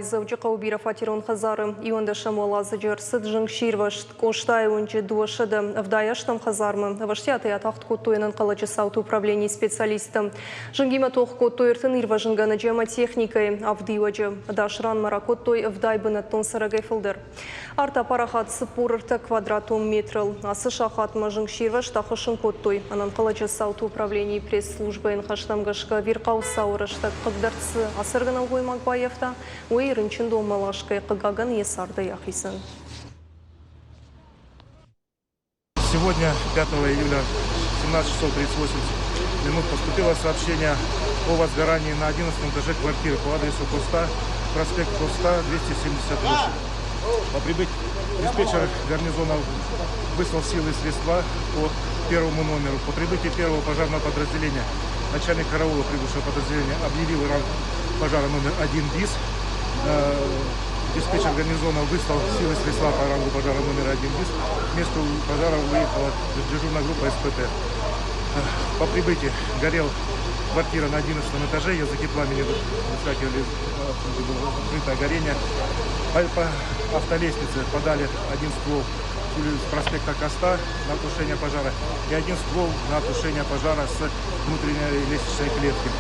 Дзӕуджыхъӕуы бирӕфатерон хӕдзары иуӕндӕсӕм уӕладзыджы ӕрцыд зынгсирвӕзт. Къостайы уынджы 278 хӕдзармӕ ӕвӕстиатӕй атагъд кодтой ӕнӕнхъӕлӕджы цауты управленийы специалисттӕ. Зынгимӕ тох кодтой 30 ирвӕзынгӕнӕджы ӕмӕ техникӕйы авдиуӕджы. Ӕдас ранмӕ ракодтой 70 бынӕттон цӕрӕгӕй фылдӕр. Арт апарахат 43 квадратон метрыл. Ацы сахатмӕ зынгсирвӕзт ахуыссын кодтой. Ӕнӕнхъӕлӕджы цауты управленийы пресс-службӕйы ныхӕстӕм гӕсгӕ ӕвирхъау цауы рӕстӕг хъыгдӕрд цы ацӕргӕ нӕлгоймаг баййӕфта, уый рынчындонмӕ ласгӕ, хъыгагӕн, йӕ цардӕй ахицӕн. Сегодня, 5 июля, 17 часов 38 минут поступило сообщение о возгорании на 11 этаже квартиры по адресу Коста, проспект Коста, 278. По прибытии диспетчер гарнизона выслал силы и средства по первому номеру. По прибытии первого пожарного подразделения начальник караула прибывшего подразделения объявил ранг пожара номер 1 БИС. Диспетчер гарнизона выслал силы и средства по рангу пожара номер 1 БИС. К месту пожара выехала дежурная группа СПТ. По прибытии горел квартира на 11 этаже, языки пламени выскакивали, было открытое горение. По автолестнице подали один ствол с проспекта Коста на тушение пожара и один ствол на тушение пожара с внутренней лестничной клетки.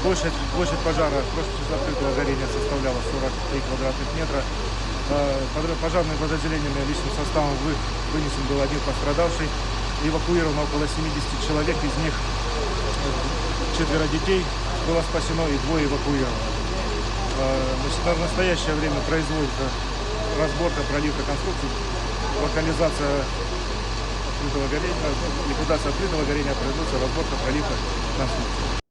Площадь пожара, площадь открытого горения составляла 43 квадратных метра. Пожарными подразделениями личным составом вынесен был один пострадавший. Эвакуировано около 70 человек, из них четверо детей было спасено и двое эвакуировано. В настоящее время производится разборка, проливка конструкций, локализация открытого горения, ликвидация открытого горения, производится разборка, проливка конструкций.